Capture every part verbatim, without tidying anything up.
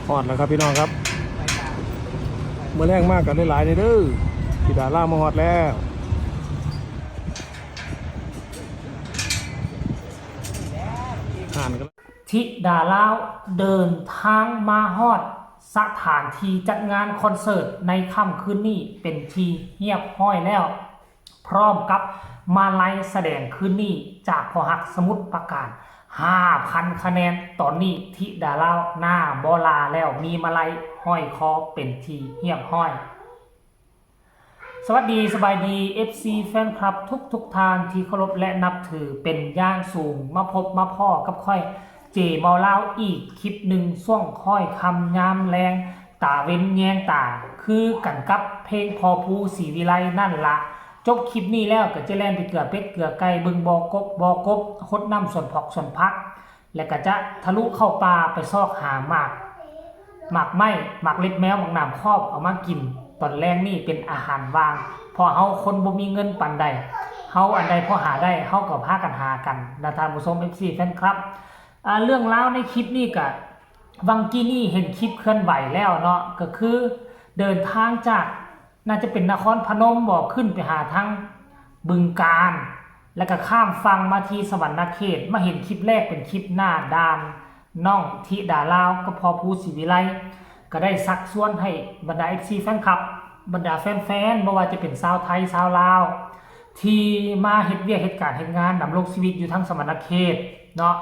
ฮอดแล้วครับพี่น้องครับ มื้อแลงมากันหลายๆเด้อ ธิดาลาวมาฮอดแล้ว ห่านกัน ธิดาลาวเดินทางมาฮอดสถานที่จัดงานคอนเสิร์ตในค่ำคืนนี้เป็นที่เรียบร้อยแล้ว พร้อมกับมาลัยแสดงคืนนี้จากพ่อฮักสมุทรปราการ ห้าพันคะแนน ตอนนี้ธิดาลาวหน้าบ่หล่าแล้ว มีมาลัยห้อยคอเป็นที่เรียบร้อย สวัสดีสบายดี เอฟซี แฟนคลับทุกๆท่านที่เคารพและนับถือเป็นอย่างสูง มาพบมาพ้อกับข้อย เจเมาลาวอีกคลิปหนึ่ง ช่วงค่อยค่ำยามแลง ตาเว็นแยงตา คือกันกับเพลงพ่อภูศรีวิไลนั่นละ จบคลิปนี้แล้วก็จะแล่นไปเกือเป็ดเกือไก่ เบิ่งบ่อกบบ่อกบ หดน้ำสวนผักสวนผัก แล้วก็จะทะลุเข้าป่าไปซอกหาหมาก หมากไม้ หมากเล็บแมว หมากหนามคอบ เอามากินตอนแลงนี่เป็นอาหารว่าง เพราะเฮาคนบ่มีเงินปานใด เฮาอันใดพอหาได้ เฮาก็พากันหากันนะท่านผู้ชม เอฟซี แฟนคลับ อ่า เรื่องราวในคลิปนี่ก็ วังกี้นี่เห็นคลิปเคลื่อนไหวแล้วเนาะ ก็คือเดินทางจาก น่าจะเป็นนครพนมบ่ ขึ้นไปหาทางบึงกาฬ แล้วก็ข้ามฝั่งมาที่สะหวันนะเขต มาเห็นคลิปแรกเป็นคลิปหน้าด่านน้องธิดาลาวกับพ่อภูศรีวิไล ก็ได้ชักชวนให้บรรดา เอฟซี แฟนคลับ บรรดาแฟนๆ บ่ว่าจะเป็นชาวไทยชาวลาว ที่มาเฮ็ดเวียกเฮ็ดการเฮ็ดงานดำรงชีวิตอยู่ทางสะหวันนะเขตเนาะ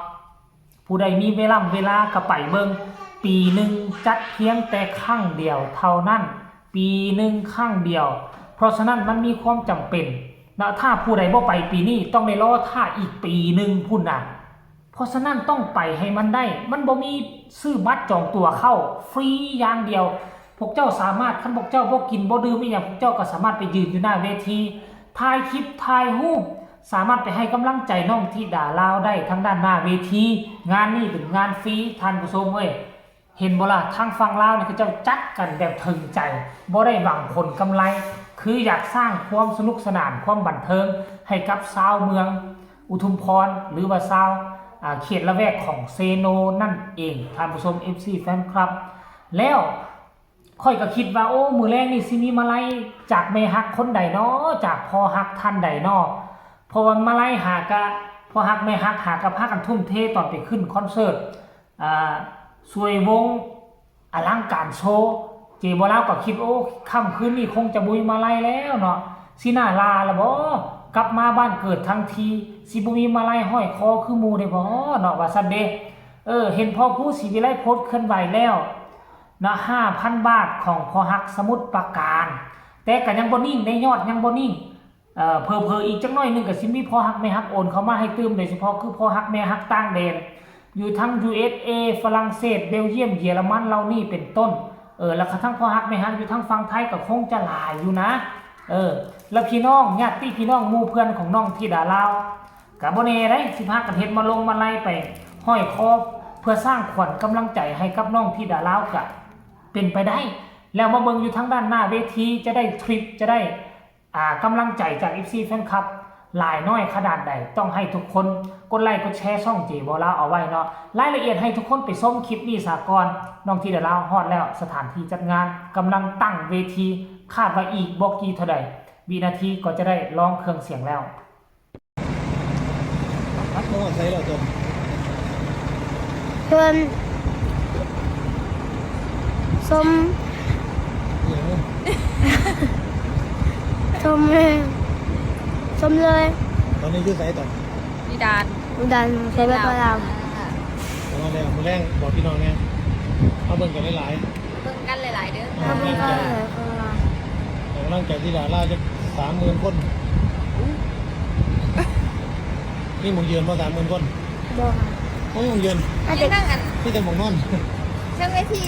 ผู้ใดมีเวลาเวลาก็ไปเบิ่ง ปีหนึ่งจัดเพียงแต่ครั้งเดียวเท่านั้น ปีหนึ่งครั้งเดียว เพราะฉะนั้นมันมีความจำเป็นเนาะ ถ้าผู้ใดบ่ไปปีนี้ต้องได้รอท่าอีกปีหนึ่งพุ้นน่ะ เพราะฉะนั้นต้องไปให้มันได้ มันบ่มีซื้อบัตรจองตั๋วเข้า ฟรีอย่างเดียว พวกเจ้าสามารถ คันพวกเจ้าบ่กินบ่ดื่มอีหยัง พวกเจ้าก็สามารถไปยืนอยู่หน้าเวที ถ่ายคลิปถ่ายรูป สามารถไปให้กำลังใจน้องธิดาลาวได้ทางด้านหน้าเวที งานนี้เป็นงานฟรีท่านผู้ชมเอ้ย เห็นบ่ล่ะ ทางฝั่งลาวนี่เขาเจ้าจัดกันแบบถึงใจ บ่ได้หวังผลกำไร คืออยากสร้างความสนุกสนานความบันเทิงให้กับชาวเมืองอุทุมพร หรือว่าชาว อ่า เขตละแวกของเซโนนั่นเอง ท่านผู้ชม เอฟซี แฟนคลับ แล้ว ข้อยก็คิดว่า โอ้ มื้อแลงนี่สิมีมาลัยจากแม่ฮักคนใดน้อ จากพ่อฮักท่านใดน้อ เพราะว่ามาลัยหากะ พ่อฮักแม่ฮักหากะพากันทุ่มเทตอนไปขึ้นคอนเสิร์ต อ่า ช่วยวงอลังการโชว์ เจเมาลาวก็คิด โอ้ ค่ำคืนนี้คงจะบ่มีมาลัยแล้วเนาะ สิหน้าหล่าละบ่ กลับมาบ้านเกิดทั้งที สิบ่มีมาลัยห้อยคอคือหมู่ได้บ่เนาะ ว่าซั่นเด้ เออ เห็นพ่อภูศรีวิไลโพสต์เคลื่อนไหวแล้วเนาะ ห้าพันบาทของพ่อฮักสมุทรปราการ แต่ก็ยังบ่นิ่งเด้ ยอดยังบ่นิ่ง เอ่อ เผลอๆ อีกจักหน่อยหนึ่งก็สิมีพ่อฮักแม่ฮักโอนเข้ามาให้ตื่ม โดยเฉพาะคือพ่อฮักแม่ฮักต่างแดน อยู่ทั้ง ยู เอส เอ ฝรั่งเศส เบลเยียม เยอรมันเหล่านี้เป็นต้น เออ แล้วก็ทั้งพ่อฮักแม่ฮักอยู่ทั้งฝั่งไทยก็คงจะหลายอยู่นะ เออ แล้วพี่น้องญาติพี่น้องหมู่เพื่อนของน้องธิดาลาว ก็บ่แน่เด้ สิพากันเฮ็ดมาลงมาลัยไปห้อยคอ เพื่อสร้างขวัญกำลังใจให้กับน้องธิดาลาวก็เป็นไปได้ แล้วมาเบิ่งอยู่ทางด้านหน้าเวที จะได้ทริป จะได้ อ่า กำลังใจจาก เอฟซี แฟนคลับ หลายน้อยขนาดใด ต้องให้ทุกคนกดไลค์กดแชร์ช่องเจเมาลาวเอาไว้เนาะ รายละเอียดให้ทุกคนไปชมคลิปนี้ซะก่อน น้องธิดาลาวฮอดแล้ว สถานที่จัดงานกำลังตั้งเวที คาดว่าอีกบ่กี่เท่าใดวินาทีก็จะได้ร้องเครื่องเสียงแล้ว พักมาฮอดไสแล้วจน เพิ่นส้ม อหย่างนี้ ส้มแห้งส้มเลย ตอนนี้อยู่ไสตอน นิดาน ดันใช้แบบพลัง เอามาแล้วมื้อแลงบอกพี่น้องแน่มาเบิ่งกันหลาย เบิ่งกันหลายๆเด้อ ทำให้ก็เลยก็ ๆออกกำลังใจธิดาลาวจักสามหมื่นคน มีหม่องยืนบ่สามหมื่นคน บอกค่ะ บ่มีหม่องยืน อาจ ที่ จะ นั่งอัน มีแต่หม่องนอน เชิงเวที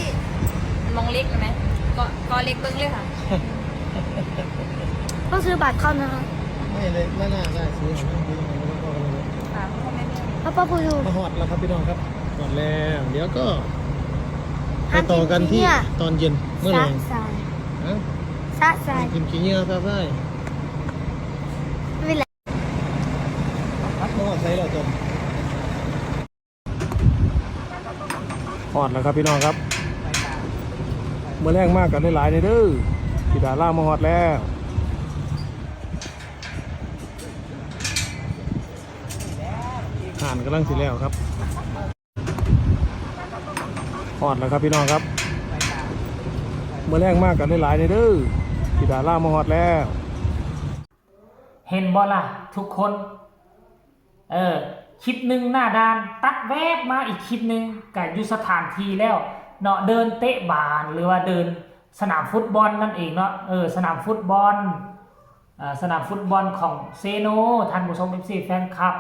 มองเล็กไหมก็ก็เล็กเบิ่งเลยค่ะ ต้องซื้อบัตรเข้านะคะ ไม่เลยหน้าหน้าได้ซื้อของนั่งซื้อของนั่งก็เลย ค่ะพ่อแม่แม่ เพราะป้าพูดู มาฮอดแล้วครับพี่น้องครับฮอดแล้วเดี๋ยวก็ไปต่อกันที่ตอนเย็นเมื่อไหร่ สะสาย ฮะ สะสาย กินขี้เหงื่อซะใส่ ไม่เป็นไร พักมาฮอดไสแล้วจนฮอดแล้วครับพี่น้องครับ มื้อแลงมากันหลายๆเด้อ ธิดาลาวมาฮอดแล้ว ห่านกำลังสิแล้วครับ ฮอดแล้วครับพี่น้องครับ มื้อแลงมากันหลายๆเด้อ ธิดาลาวมาฮอดแล้ว เห็นบ่ล่ะทุกคน เออ คลิปหนึ่งหน้าด่าน ตัดแวบมาอีกคลิปหนึ่งก็อยู่สถานที่แล้วเนาะ เดินเตะบาลหรือว่าเดินสนามฟุตบอลนั่นเองเนาะ เออ สนามฟุตบอล เอ่อ สนามฟุตบอลของเซโน ท่านผู้ชม เอฟซี แฟนคลับ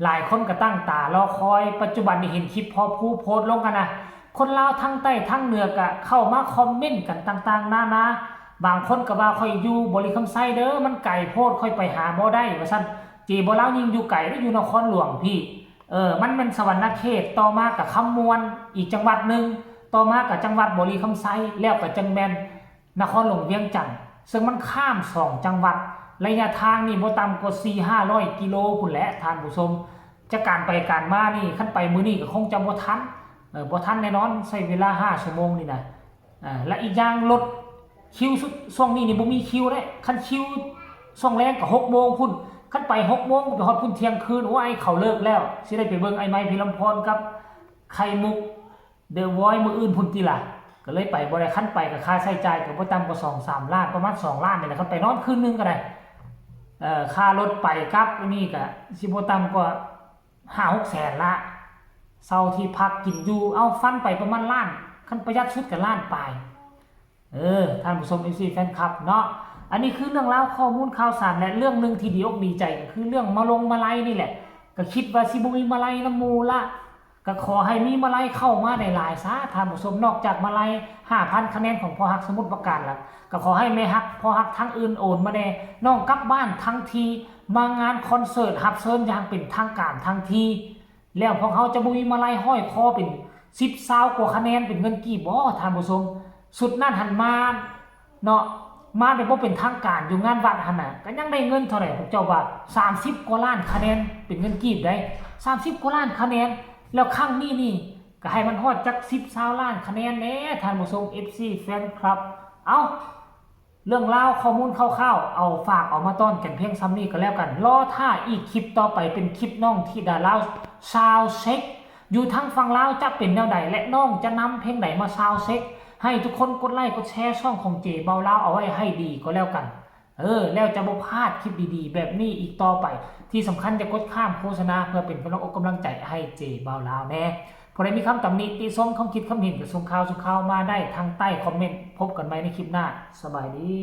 หลายคนก็ตั้งตารอคอย ปัจจุบันนี้เห็นคลิปพ่อผู้โพสต์ลงกันนะ คนลาวทั้งใต้ทั้งเหนือก็เข้ามาคอมเมนต์กันต่างๆนานา บางคนก็ว่าข้อยอยู่บริคำไซเด้อ มันไกลโพด ข้อยไปหาบ่ได้ ว่าซั่น เจบ่าวลาวยิ่งอยู่ไกลเด้อ อยู่นครหลวงพี้ เออ มันแม่นสะหวันนะเขต ต่อมาก็คำม่วน อีกจังหวัดหนึ่ง ต่อมาก็จังหวัดบริคำไซ แล้วก็จั่งแม่นนครหลวงเวียงจันทน์ ซึ่งมันข้ามสองจังหวัด ระยะทางนี่บ่ต่ำกว่าสี่ห้าร้อยกิโลพุ้นแหละท่านผู้ชม จะการไปการมานี่ คันไปมื้อนี้ก็คงจะบ่ทัน เออ บ่ทันแน่นอน ใช้เวลาห้าชั่วโมงนี่นะ อ่า และอีกอย่างรถคิวสุด ช่วงนี้นี่บ่มีคิวเด้ คันคิวช่วงแลงก็หกโมงพุ้น คันไปหกโมงก็ไปฮอดพุ้นเที่ยงคืน โอ้ย เขาเลิกแล้ว สิได้ไปเบิ่งอ้ายไม้ พีรำพร กับไข่มุก เดอะวอยซ์ มื้ออื่นพุ้นติล่ะ ก็เลยไปบ่ได้ คันไปก็ค่าใช้จ่ายก็บ่ต่ำกว่าสองสามล้าน ประมาณสองล้านนี่แหละ คันไปนอนคืนหนึ่งก็ได้ เอ่อ ค่ารถไปกลับนี่ก็สิบ่ต่ำกว่าห้าหกแสนละ เช่าที่พักกินอยู่ เอาฟันไปประมาณล้าน คันประหยัดสุดก็ล้านปลาย เออ ท่านผู้ชม เอฟซี แฟนคลับเนาะ อันนี้คือเรื่องราวข้อมูลข่าวสาร และเรื่องหนึ่งที่ดีอกดีใจก็คือเรื่องมาลงมาลัยนี่แหละ ก็คิดว่าสิบ่มีมาลัยนำหมู่ละ ก็ขอให้มีมาลัยเข้ามาได้หลายซะ ท่านผู้ชม นอกจากมาลัยห้าพันคะแนนของพ่อฮักสมุทรปราการละ ก็ขอให้แม่ฮักพ่อฮักทั้งอื่นโอนมาแน่ น้องกลับบ้านทั้งที มางานคอนเสิร์ตรับเชิญอย่างเป็นทางการทั้งที แล้วพวกเขาจะบ่มีมาลัยห้อยคอเป็นสิบซาวกว่าคะแนนเป็นเงินกีบบ่ ท่านผู้ชม สุดนั้นหันมาเนาะ มาแบบบ่เป็นทางการอยู่งานวัดหั่นน่ะ ก็ยังได้เงินเท่าไหร่ พวกเจ้าว่า สามสิบกว่าล้านคะแนนเป็นเงินกีบได้ สามสิบกว่าล้านคะแนน แล้วครั้งนี้นี่ก็ให้มันฮอดจักสิบซาวล้านคะแนนแหน่ ท่านผู้ชม เอฟซี แฟนคลับ เอ้า เรื่องราวข้อมูลคร่าวๆ เอาฝากเอามาต้อนกันเพียงส่ำนี้ก็แล้วกัน รอท่าอีกคลิปต่อไปเป็นคลิปน้องธิดาลาวซาวเช็ค อยู่ทางฝั่งลาวจะเป็นแนวใด และน้องจะนำเพลงใดมาซาวเช็ค ให้ทุกคนกดไลค์กดแชร์ช่องของเจบ่าวลาวเอาไว้ให้ดีก็แล้วกัน เออ แล้วจะบ่พลาดคลิปดีๆ แบบนี้อีกต่อไป ที่สำคัญจะกดข้ามโฆษณาเพื่อเป็นกำลังอกกำลังใจให้เจบ่าวลาวแน่ ผู้ใดมีคำตำหนิติชม คำคิดคำเห็นก็ส่งข่าวส่งข่าวมาได้ทางใต้คอมเมนต์ พบกันใหม่ในคลิปหน้า สบายดี